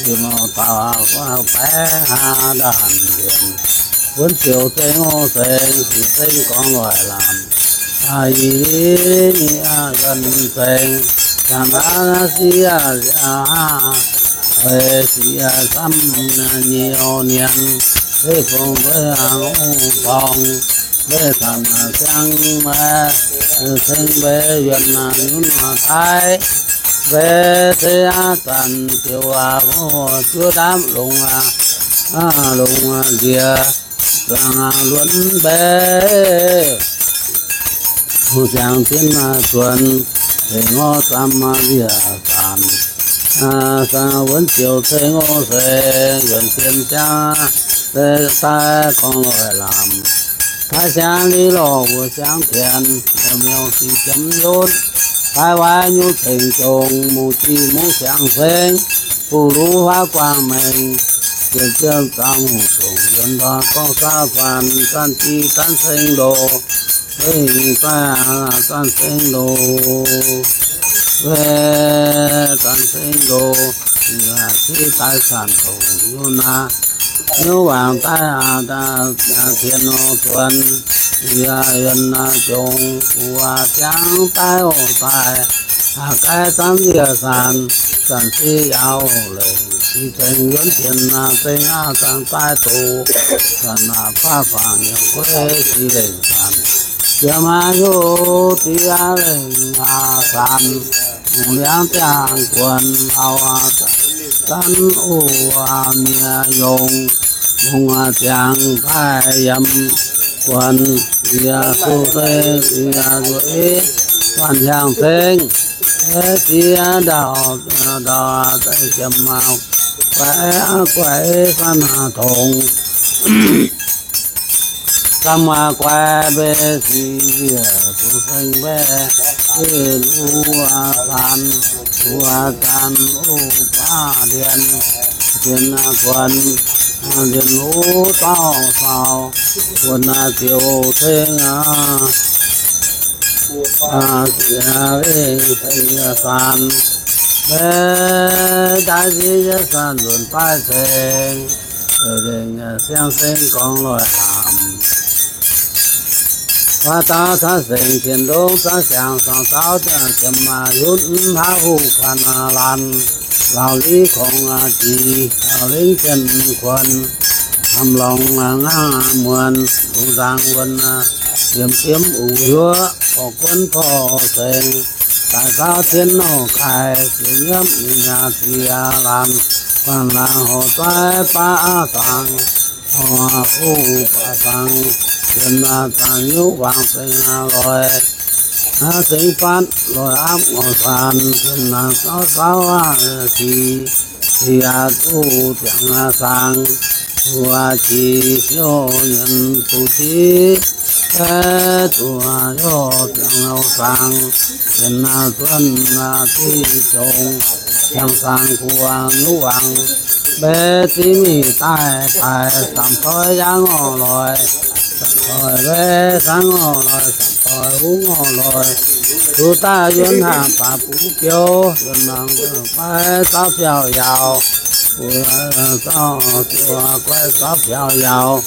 yie mauc dauh baeqv haa ndaanh ndienx. Wuonx ziouc ceng oc seng, sic ceng gorngv loic lamz, ih yuonx ceng, cangx naaiv siqv aac, feix siqv aac camv nyei oc nienx, beiv fongc beiv hnaangx ong borngx, beiv zanc siang maiv ceng, beiv yuonx yunv daaih, beiv se aav zanc ziouc aac, juov ndaamv longx aac, longx nziex, luonx beiv, hungh siangx jienv zuonx, tengx ngorv zamv maiv nziex zanc. Wuonx ziouc ceng oc seix, yuonx jienv jaav, se daaih gorngv loic lamz, taaix siang li lorh wuov siang tienx, miuc sic jiemx yunv, taaix waaic nyungc ceng jongx, mungz ziqc mungz siang ceng, buv luv huaav guangc mengh, ziepc ziepc zaangc hungh zongc yuonx ndorm gorngv saauv faanx, zanc ziqc zanc ceng ndoh, wengh daaih zanc ceng ndoh, wengh zanc ceng ndoh, ziqc daaih zanc dongh yunv naaiv, nyuv wangc daaih tien nor zuonx, yie yuonx jongx buo siang daaih oc daaih, aa, gaih zanc yie zanc, zanc siqv yaauv lengc, siqv ceng yuonv tien, zeng aav zanc daaih doqc, zanc aav faah fangx yiem gueiv siqv lengc zanc, jiex maaih hiuv diev lengc aav zanc, mungz liangv ziangh guonx auv aac, zanc oc aac, miev yongc, mungz aac ziangh daaih yiem guonx, yie duqv zeiv, yie duqv eiv, guanh hiaangx ceng, eiv diev ndau, ndau daaih jiem maah, guaix, guaix, guaix, guaix, guaix, guaix, guaix, guaix, mbe siqv nziex zuqc ceng mbe, luv zanc, luv zanc, oc baav ndien, ndien guonx, ndien luv zauv faaux, guonx ziouc ceng aqv. Aa, siec, siec zanc, mbe daaih siec yietc zanc nzuonx daaih ceng, lengc siang-seng gorngv loic lamz. Waac dauh caav sengx tien ndongv caav siangx, cangx zaux jiem maaih yunv hnangv huv kuanx laanh, laauh liv kongx jiex, laauh lingv jien kuonx, hnamv lorngx ngaangv muonz, lungh nzaangc wuonx, liemh jiem uqc hiuv, porv guonv porv sengx, daaih zaux jienv nouh kaaix, siex nyiemv mingh yaac ziex laanh, guanh laangz horc zaiv baav zaangc, horc buv baav zaangc, sienx zaangc nyuv wangc zengx loic, zengx fatv loic aapv ngorc saanc, sienx naanc zauv zauv aqv sic, yaac duqv ziangx saang, duqv jiex siouv nyienz duqv jiex, duqv yaac ziangx saang, sienx zuonv diqv jongc, ziangx saang gu'nyuv wangc, mbaeqv ziqv mingh daaih daaih, samx toi yaav ngorc loic, samx toi mbaeqv saangv ngorc loic, samx toi huv ngorc loic, zuqc daaih yuonx hnaangx baac bungx biouv, yuonx hnaangx fai zauv biauv yaauc, zauv biauv guaiv zauv biauv yaauc.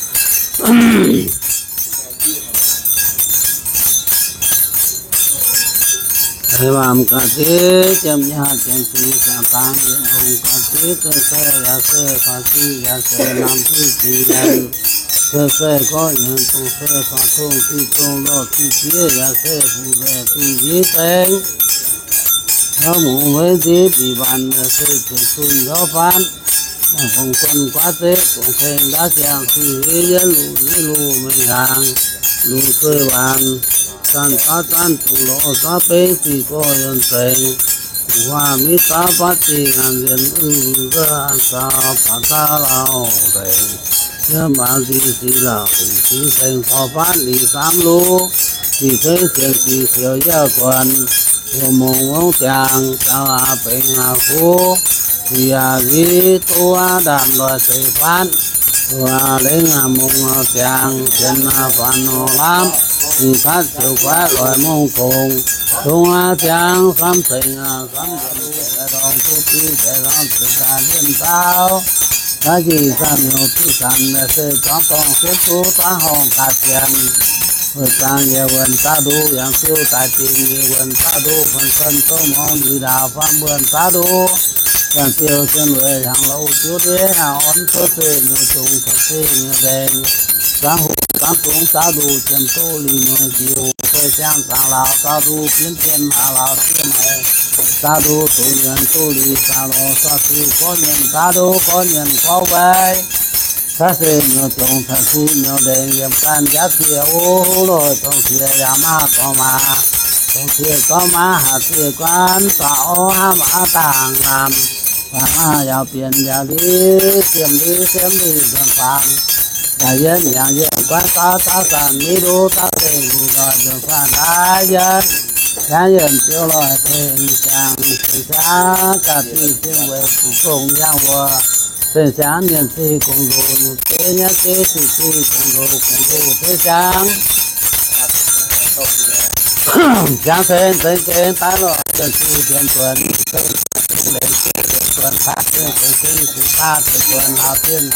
Haiz waamc ga'ndiev jiem nyaah jiem fingx ziangh dangx yietc lungh ga'ndiev, zeiv-zeiv yaac se faatv diqv yaac se namx diqv jiex yienh, zeiv-zeiv gorqv yienh dongh se faatv tongh diqv dongh lorh diqv jiex yaac se fu'nzeic diqv njiec zengx, hnyouv mungz hueiv nziv bieqc mbaanc yaac se zuqc zunh hnyouv fatv, fongc guon guaav zeiv dongh tengx ndaav ziangh diqv huiv yietv luc yietv luc mengh hnyangx, luc zueih waanc, zanc baav zanc dungz lorz zaav bengv diqv gorx yienh zengx, gu'huaah miv zaav fatv diqv nganc yienh, nzuov zaux baac zaav lauh nzengc, yiem baamz nziex sic lauh nziex cing-ceng corc fatv liqc saamv luv, diqv ceng sienx diqv siouc yaac guonc, wuov mongh mongh ziangx, zaux aax benx aax kuv, diqv yaac nziv duqv ndaanh loic seix fatv, wuov lengh aax mongh aax ziangx, sienx aax faanx nor lamv, ninh fatv ziouc guaiv loic mongh kongx, dongh aax ziangx samv cengx aax samv nzengc, daaih dorngx duqv diqv daaih dorngx zuqc daaih lienh zaux, daaih njiec zanc hnyouv diqv zanc se zuangx dorngh sienv duqv zuangx horngh gaax zienx, wuonh zaangc yietc wuonh zaqv nduqc, yangh ziouv daaih dingc yietc wuonh zaqv nduqc, fan fan zouv muangx liuz ndaauv faam wuonh zaqv nduqc, yangh ziouv zien weic hnyangx louh ziouv ndiev hnyangx orn cuotv se nyuoz zungx caux se nyuoz ndengx, zaangv hoc zaangv zungx zaqv nduqc, jiem duqv liuz nyuoz njiec, se siang zaangc lauz zaqv nduqc, binv jiem haaix lauz jiem maiv zaqv nduqc, duqv nyuoz duqv liuz zaqv lorz zaqv diuh gorqv nyuoz zaqv nduqc, gorqv nyuoz gorqv wei, caux se nyuoz zungx caux se nyuoz ndengx, yiem ganh njaaux ziex wuov loz, dongh ziex yaac maaih dorngx maaz, dongh ziex gorngv maaih haaix ziex guanv, baac orv hnangv maaih dangh laamh, baac maaih yaauc bienx yaauc liv, siem liv siem liv nzuonx faanx, yaac yienh yangh yienh guanv zauv zauv zanc miv nduqc zauv zengc, nzuonx faanx daaih yienh, yaac yienh ziouc loic tengx ziangx, tengx ziangx ga'diuh zengc weic zuqc zongh yangh wuov, zengc ziangx mienh zingh gong-ndoqc, nyungc zeiv nyaiv zeiv zingh zingh gong-ndoqc, gong-ndoqc zeiv ziangx, ziangx tengx tengx tengx daaih lorh, zengc zingh bienx buonc, zengc zingh bienx buonc, daaih zengc zingh zuqc daaih bienx buonc, laauh zienh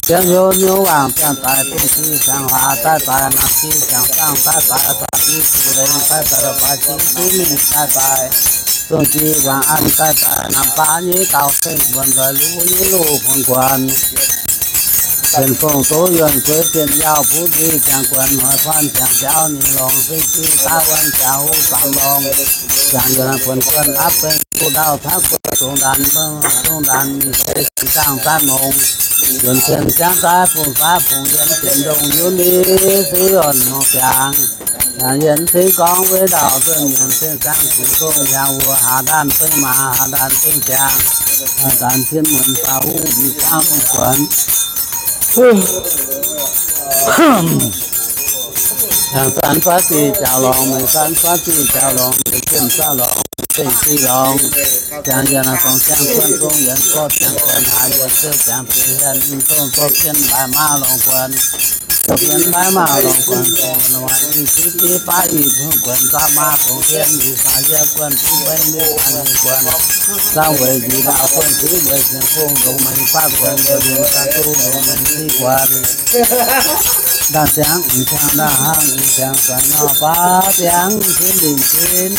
ziangx hnyouv hnyouv waangc ziangh daaih, dongh jiex ziangx hlaax daaih daaih, namx jiex ziangx zaangh daaih daaih, faatv jiex zuqc lengx daaih daaih, la'faaix jiex duqv mingh daaih daaih, dongh jiex waangc an daaih daaih, namx baav nyei gauh zengc buonc nzoih luv nyei loz-buonc guonc, bienh fongc doz yuonh zueiz bienh yaauh buv nzuih ziangx guonc, hnoi faanv ziangx jauv nyei lorngx, zengc zingh daaih wuonh ziangx huv baamz lorngx, ziangx yuonh buonc guonc aapv bengx, buv ndau taav guonc zong ndaanx, zong ndaanx mingh se zingh zaangh zaanv mongx, yuonh cien ziangv zaav fungx zaav fungx yiem cien ndongh yunv mingh se yuonh nongx ziangx, yaac yienh cingv gorngv weic ndau zunh mienh cien ziangx cingx gong yaac wuov haaix ndaanh zengc maaz, haaix ndaanh zengc ziangx, haaix ndaanh cien muonz faaux huv mbic zaangv guonc. Ziangx zanc fatv diqc jaux lorngx, mengh zanc fatv diqc jaux lorngx, mengh zinh fatv lorngx, zengc zinh lorngx, ziangx yienh gorngv ziangx guonc, zong yienh gorngv ziangx guonc, haaix yienh se ziangx zinh yienh, zong zorqv jienv mbaix maav lorngx guonc, zorqv jienv mbaix maav lorngx guonc, zong yienh longc haaix i ziqv jiv baav i zong guonc, zaqv maav gong jienv i faaux yienh guonc, ziqv mbaix mingh faaux yienh guonc, zaqv weic njiec ndau guonc, ziqv weic ziepc fungh ndongc mengh baav guonc, yienh mingh zaqv duqv ndongc mengh ziqv guonc. Ndaangc ziangx mv ziangx, ndaangc hnangv mv ziangx, zanc nor baav ziangx, cin lingc cin,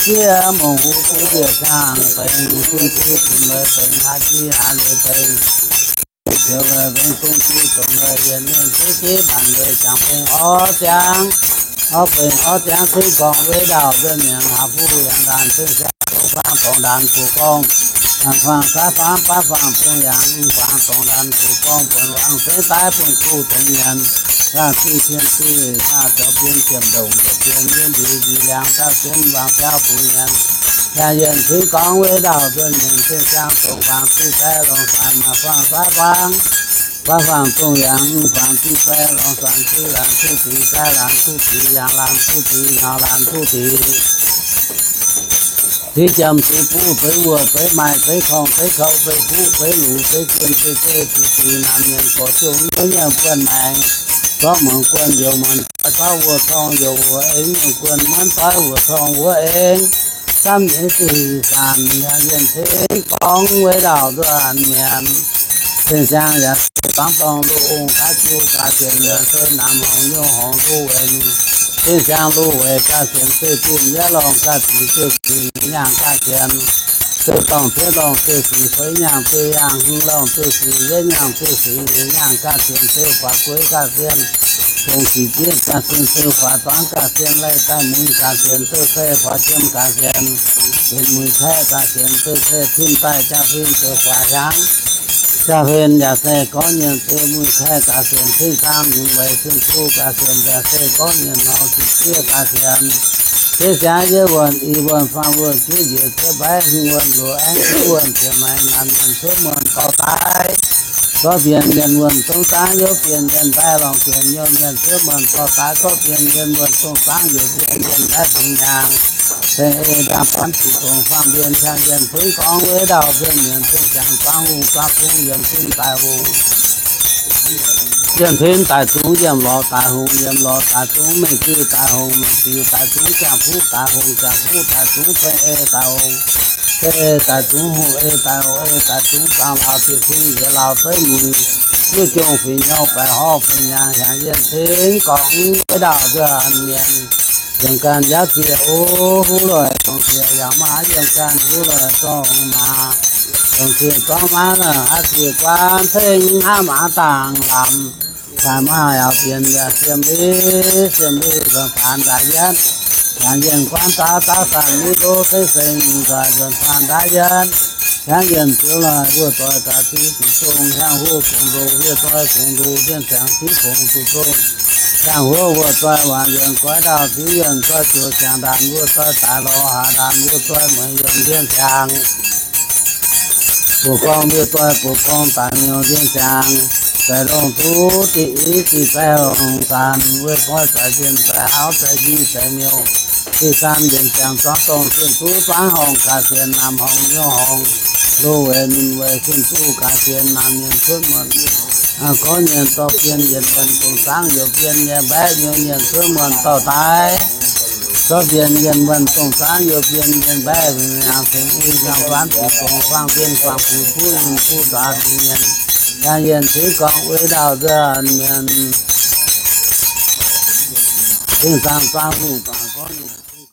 jiex mongh huv duqv njiec ziangx, benx zinh zinh zinh leiz benx, haaix jiex haaix leiz benx, ziouc leiz benx zong jiex zong leiz, yienh mienh jiex jiex maanc leiz ziangx benx orv ziangx. Orv benx orv ziangv cingv gorngv weic ndau nzuonx mienh, haaix fuqv yangh ndaanh cingv siang, dongh faang dongh ndaanh fuqv gorngv, yangh faang saav faang baav faang zungh yangh, faang dongh ndaanh fuqv gorngv, buonc wangc sengx daaih bun kuv dongh mienh, yangh diuh tien diuh, yangh zoux bien ziepc ndongc ziepc bien, yiem ndiev ndiev liangx daaih sienx wangc biauv bun mienh, yangh yienh cingv gorngv weic ndau nzuonx mienh, cingv siang dongh faang diuh daaih longc saanx, maaih faang saav faang, baav faang zungh yangh, faang diuh daaih longc saanx, diuh laangz kuv diuh, daaih laangz kuv diuh, yangh laangz kuv diuh, nyaux laangz kuv diuh. Deix jomc deix buv, deix wuoc, deix maaih, deix korngh, deix kouv, deix fuqv, deix luc, deix jien, deix zeiv, deix deix naamh mienh gorx, zungv nyei buonv maengx, zorqv muonc guon youc muonc doix, zorqv wuov torngv youc wuov eng, muonc guon muonc doix, wuov torngv wuov eng, samv nyei sic saanc, yaac yienh cingv gorngv weic ndau nzuonx mienh. Cing-siang yaac se zuangx dorngh nduqc ong, gaav juv gaax sienx, yaac se naamh horngc nyouv horngc luv weic mienh. Cing-siang luv weic gaax sienx, se dimh yietv lorngh gaax sic, se sic nyaangh gaax sienx, se dorngh tiev lorngh se sic, feix nyaangh se yangh, hmz lorngh se sic, yietv nyaangh se sic, nyic nyaangh gaax sienx, se faaux gueix gaax sienx, fongc sic jieqv gaax sienx, se faaux zuangx gaax sienx, laih daaih muix gaax sienx, se se faaux jiem gaax sienx, benx muix kaeqv gaax sienx, se se tim daaih jaa-fin, se faaux hiaangx jaa-fin, yaac se gorngv mienh se muix kaeqv gaax sienx, cing-siang mingh weic sin-suv gaax sienx, yaac se gorngv mienh nor sic jieqv gaax sienx. Cing-siang yietv wuonh, i wuonh, faam wuonh, juov njiec, cuotv mbaeqv, hmz wuonh, luoqc aengv, juov wuonh, ziepc maengx, naamh mienh cuotv muonh dorh daaih, zorqv bienh yienh wuonh dongh zaangv youc bienh yienh mbaeqv, lorngh bienh youh mienh cuotv muonh dorh daaih, zorqv bienh yienh wuonh dongh zaangv youc bienh yienh mbaeqv fingx hnyangx, ceng ei ndaangc buonv ziqc dongh faam mbien, hiaang yienh cingv gorngv weic ndau nzuonx mienh, cing-siang zuangx hungh, zuangx zungv yienh cingv daaih hungh, yienh cingv daaih zungv, yiem lorz daaih hungh, yiem lorz daaih zungv, mengh diuh daaih hungh, mengh diuh daaih zungv, ziangh fuqv daaih hungh, ziangh fuqv daaih zungv, ceng ei daaih hungh, ceng ei daaih zungv, hungh ei daaih, hungh ei daaih zungv, zaangh lauh, ziex cing yiez lauh, zeiv muic, juov jongh fingx nyouz, baeqc horv fingx hnyangx, hiaang yienh cingv gorngv weic ndau nzuonx mienh. Yiem ganh yaac zieqc o, huv loic dongh zieqc yaac maaih, yiem ganh huv loic dongh maaz, dongh zieqc gorngv maaz naaic, haaix zieqc guaan ceng hnangv maaz dangh lamz, daaih maaih yaac bienh yaac siem mbiv, siem mbiv nzuonx faanx ndaaih yienv, faanx yienh guanv daav, daav faanx mbiv ndoqv seng seng, nzuonx faanx ndaaih yienv, hiaangv yienh ziouc loic wuov doic gaax ziqc zuqc zong, hiaangv huov gongx ndoh, hieh doic gongx ndoh, ndiev ziangx ziqc fongc zuqc zong, hiaangv huov wuov doic waanc yienh goiv ndau, ziqc yienh zoih ziouc ziangx ndaanx, wuov doic daaih lorz haaix ndaanx, wuov doic mueiz yienh ndiev ziangx. Butv-gorngv ndiev doic, butv-gorngv daaih miuc ndiev ziangx, daaih longc duqv diqc i diqc daaih longc zanc, weih goiv daaih nzienh daaih auv daaih njiec daaih miuc, diqc zanc nzienh ziangx zuangx dongh sin-duqv zaangv horngh gaax sienx, naamh horngh nyouv horngh, loz weic ninh weic sin-duqv gaax sienx, naamh mienh cuotv muonh, gorngv mienh dorh bienh yienh wuonh dongh zaangv youc bienh yienh mbaeqv, youc mienh cuotv muonh dorh daaih, zorqv bienh yienh wuonh dongh zaangv youc bienh yienh mbaeqv, hnyangx tengx i hnyangx faanv ziqc dongh faang-mbien faang-buix buv yinh buv zaax dingc mienh, yangh yienh cingv gorngv weic ndau nzuonx mienh, cing-siang zaangv hungh gaax gorngv mienh